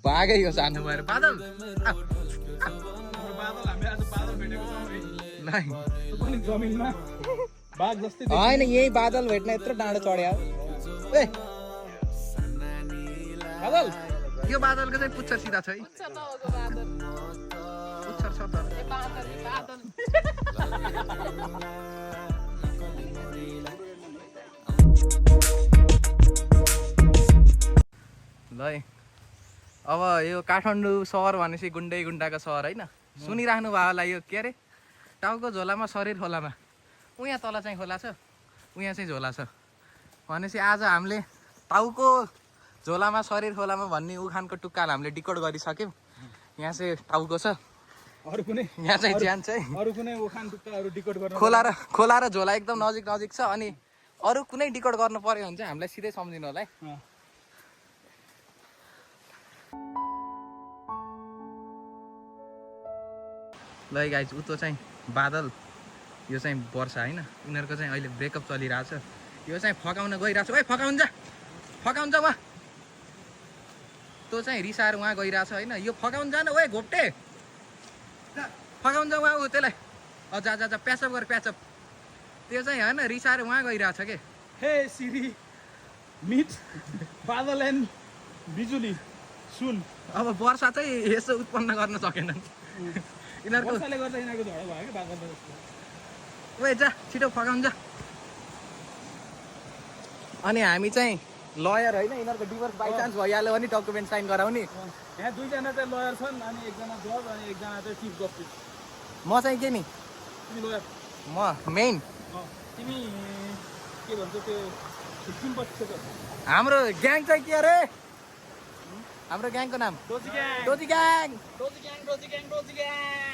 बाघै हो सानो भएर बादल होइन यही बादल भेट्न यत्रो डाँडो चढ्यो ए बादल यो बादलको चाहिँ पुच्छर सिधा छ है पुच्छर छ तर ल अब यो काठमाडौँ सहर भनेपछि गुन्डै गुन्डाको सहर होइन सुनिराख्नु भयो होला यो के अरे टाउको झोलामा शरीर खोलामा उहाँ तल चाहिँ खोला छ उहाँ चाहिँ झोला छ भनेपछि आज हामीले टाउको झोलामा शरीर खोलामा भन्ने उखानको टुक्काल हामीले डिकोड गरिसक्यौँ यहाँ चाहिँ टाउको छ अरु कुनै यहाँ चाहिँ ज्यान चाहिँ अरु कुनै उखान टुक्काहरू डिकोड गर्न खोला र झोला एकदम नजिक नजिक छ अनि अरू कुनै डिकोड गर्नु पर्यो भने चाहिँ हामीलाई सिधै सम्झिनु होला है ल गाइज उतो चाहिँ बादल यो चाहिँ वर्षा होइन उनीहरूको चाहिँ अहिले ब्रेकअप चलिरहेछ यो चाहिँ फकाउन गइरहेछ ओइ फकाउनु जा उहाँ त्यो चाहिँ रिसाएर उहाँ गइरहेछ होइन यो फकाउनु जान ओए घोप्टे फकाउनु जा उहाँ ऊ त्यसलाई जा प्याचअप गर प्याचअप त्यो चाहिँ होइन रिसाएर उहाँ गइरहेछ के हे सिरी मिट बादल एन्ड बिजुली सुन अब वर्षा चाहिँ यसो उत्पन्न गर्न सकेनन् यिनीहरूको वर्षाले गर्दा यिनीहरूको झगडा भयो कि बादल ओए जा छिटो फकाउनु जा अनि हामी चाहिँ लयर होइन यिनीहरूको डिभोर्स बाई चान्स भइहाल्यो भने डकुमेन्ट साइन गराउने यहाँ दुईजना चाहिँ लयर छन् अनि एकजना जज अनि एकजना चाहिँ चिफ जस्टिस म चाहिँ के नि तिमी लयर म मेन तिमी के भन्छ त्यो सिम्पथी छ हाम्रो ग्याङ चाहिँ के अरे हाम्रो ग्याङको नाम doji gang doji gang doji gang